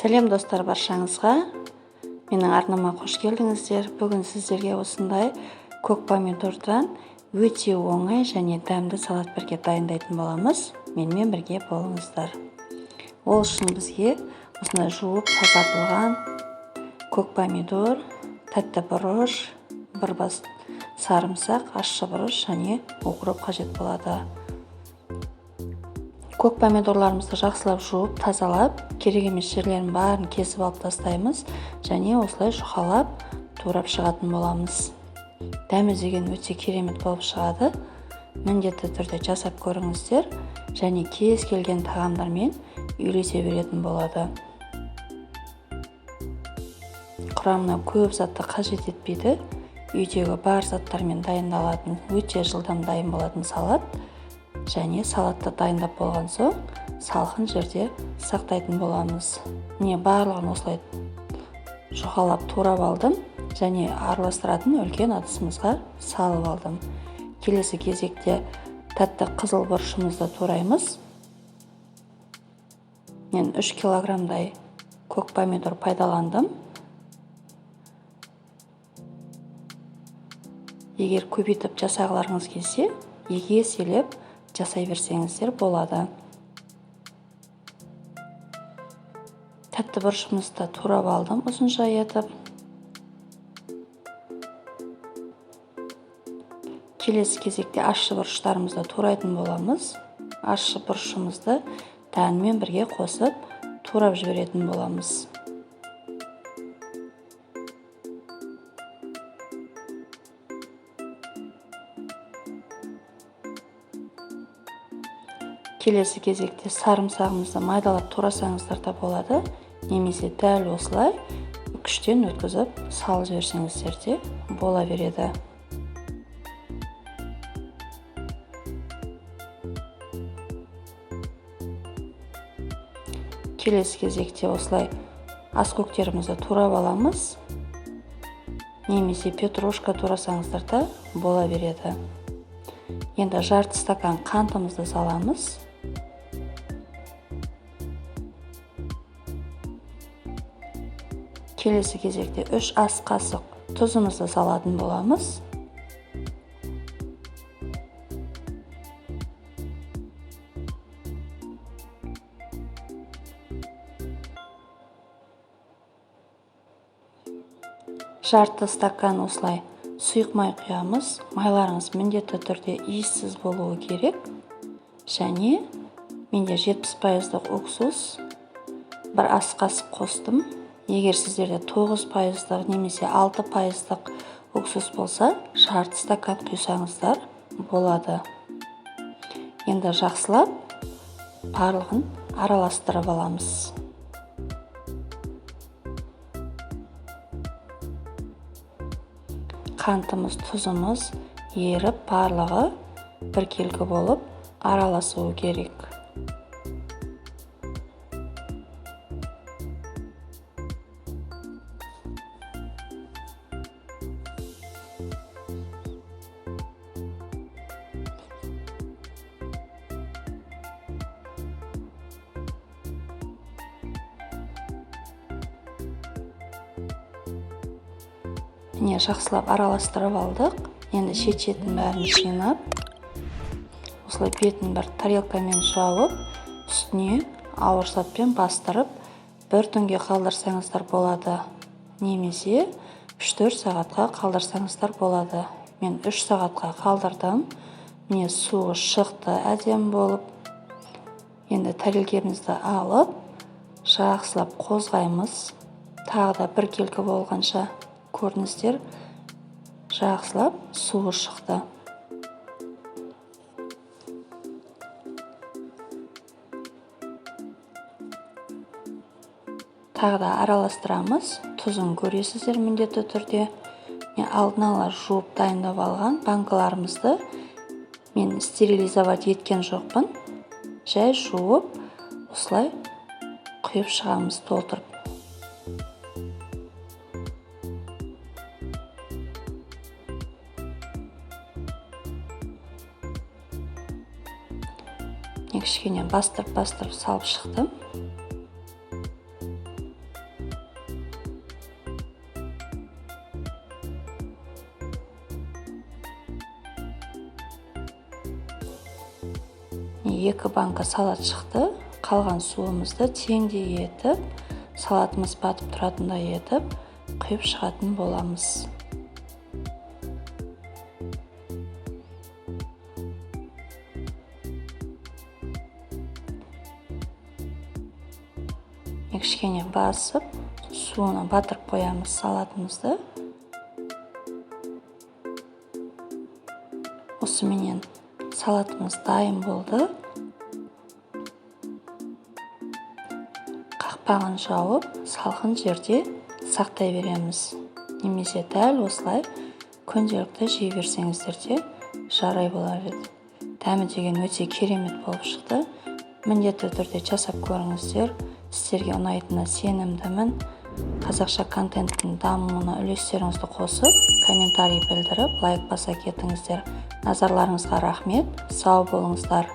Сәлем достар баршаңызға. Менің арнама қош келдіңіздер. Бүгін сіздерге осындай көк помидордан өте оңай және дәмді салат бірге дайындайтын боламыз. Менімен бірге болыңыздар. Ол үшін бізге осындай жуып тазартылған көк помидор, тәтті бұрыш, бір бас сарымсақ, ащы бұрыш және укроп қажет болады. Көк помидорларымызды жақсылап жуып, тазалап, керек емес жерлерін бәрін кесіп алып тастаймыз және осылай жұқалап турап шығатын боламыз. Дәмі деген өте керемет болып шығады. Міндетті түрде жасап көріңіздер және кез келген тағамдармен үйлесе беретін болады. Құрамына көп затты қажет етпейді. Үйдегі бар заттармен дайындалатын, өте жылдам дайын болатын салат. Және салатты дайындап болған соң салқын жерде сақтайтын боламыз. Міне барлығын осылай жұқалап турап алдым және араластыратын үлкен ыдысымызға салып алдым. Келесі кезекте тәтті қызыл бұрышымызды тураймыз. Мен 3 килограммдай көк помидор пайдаландым. Егер көбейтіп жасағыларыңыз келсе, 2 еселеп жасай берсеңіздер болады. Тәтті бұрышымызды турап алдым ұзынша етіп. Келесі кезекте ащы бұрыштарымызды турайтын боламыз. Ащы бұрышымызды дәнмен бірге қосып турап жіберетін боламыз. Келесі кезекте сарымсағымызды майдалап турасаңыздар да болады, немесе дәл осылай күштен өткізіп салып жіберсеңіздер де бола береді. Келесі кезекте осылай аскөктерімізді турап аламыз, немесе петрушка турасаңыздар да бола береді. Енді жарты стакан қантымызды саламыз. Келесі кезекте 3 ас қасық тұзымызды салатын боламыз. Жарты стакан осылай сұйық май құямыз. Майларыңыз міндетті түрде иіссіз болуы керек. Және менде 70% уксус, бір ас қасық қостым. Егер сіздерде 9% немесе 6% уксус болса, жарты стакан құйсаңыздар болады. Енді жақсылап барлығын араластырып аламыз. Қантымыз, тұзымыз еріп, барлығы біркелкі болып араласуы керек. Міне жақсылап араластырып алдық. Енді шет-шетін бәрін жинап, осылай бетін бір тарелкамен жауып, үстіне ауыр затпен бастырып, бір түнге қалдырсаңыздар болады. Немесе 3-4 сағатқа қалдырсаңыздар болады. Мен 3 сағатқа қалдырдым. Міне суы шықты әдемі болып. Енді тарелкемізді алып, жақсылап қозғаймыз. Тағы да біркелкі болғанша көрдіңіздер, жақсылап суы шықты. Тағы да араластырамыз. Тұзын көресіздер міндетті түрде. Мен алдын ала жуып дайындап алған банкаларымызды мен стерилизовать еткен жоқпын. Жай жуып, осылай құйып шығамыз толтырып. Кішкене бастырып-бастырып салып шықтым. Міне, 2 банка салат шықты. Қалған суымызды теңдей етіп, салатымыз батып тұратындай етіп құйып шығатын боламыз. Кішкене басып, суына батырып қоямыз салатымызды. Осыменен салатымыз дайын болды. Қақпағын жауып, салқын жерде сақтай береміз. Немесе дәл осылай күнделікті жей берсеңіздер де жарай болар еді. Дәмі деген өте керемет болып шықты. Міндетті түрде жасап көріңіздер. Сіздерге ұнайтынына сенімдімін. Қазақша контенттің дамуына үлестеріңізді қосып, комментарий білдіріп, лайк баса кетіңіздер. Назарларыңызға рахмет. Сау болыңыздар.